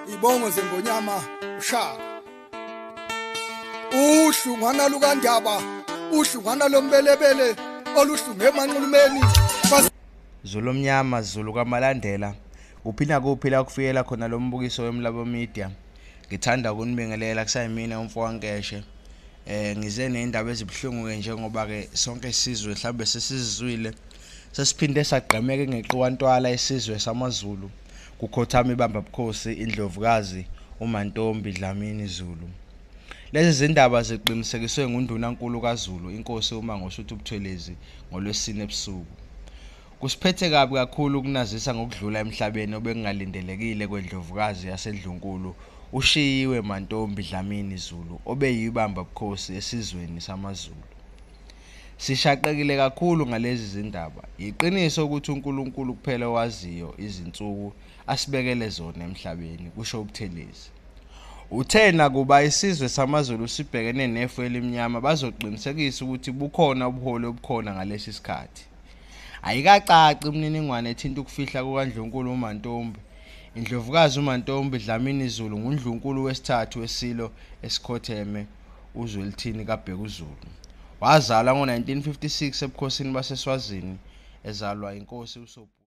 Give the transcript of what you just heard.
Ibongo zengonyama uShaka. Uhlungwana lukaNdaba, uhlungwana lombelebele oluhlunge emanxulumeni. Zulu omnyama, Zulu kaMalandela, kuphi nakuphi la kufikela khona lo mbukiso weMlabo Media. Ngithanda ukunibingelela kusayimina umfokaNkeshe. Ngize nezindaba ezibuhlungu ke njengoba ke sonke isizwe mhlambe sesizizwile. Sesiphinde sagqemeke ngeqiwantwala isizwe samaZulu. Kukhothama ibamba bukhosi iNdlovukazi uMantombi Dlamini Zulu. Lezi zindaba ziqinisekiswe nguNdunankulu kaZulu inkosi uMangosuthu Buthelezi ngoLwesine ebusuku. Kusiphethe kabi kakhulu ukunazisa ngokudlula emhlabeni obekungalindelekile kweNdlovukazi yaseNdlunkulu uShiyiwe Mantombi Dlamini Zulu obeyibamba bukhosi esizweni samaZulu. Sishaqekile kakhulu ngalezi zindaba. Yiqiniso ukuthi uNkulunkulu kuphela owaziyo izinsuku asibekele zona emhlabeni, kusho uButhelezi. Uthe nakuba isizwe samaZulu sibhekene nefu elimnyama bazoqinisekisa ukuthi bukhona ubuholi obukhona ngalesi sikhathi. Ayikacaci imininingwane ethinta ukufihla kukaNdlunkulu uMantombi. Indlovukazi uMantombi Dlamini Zulu nguNdlunkulu wesithathu wesilo esikhotheme uZwelithini kaBhekuzulu. Wazalwa ngo-1956 ebukhosini baseSwazini ezalwa inkosi uSobhuza.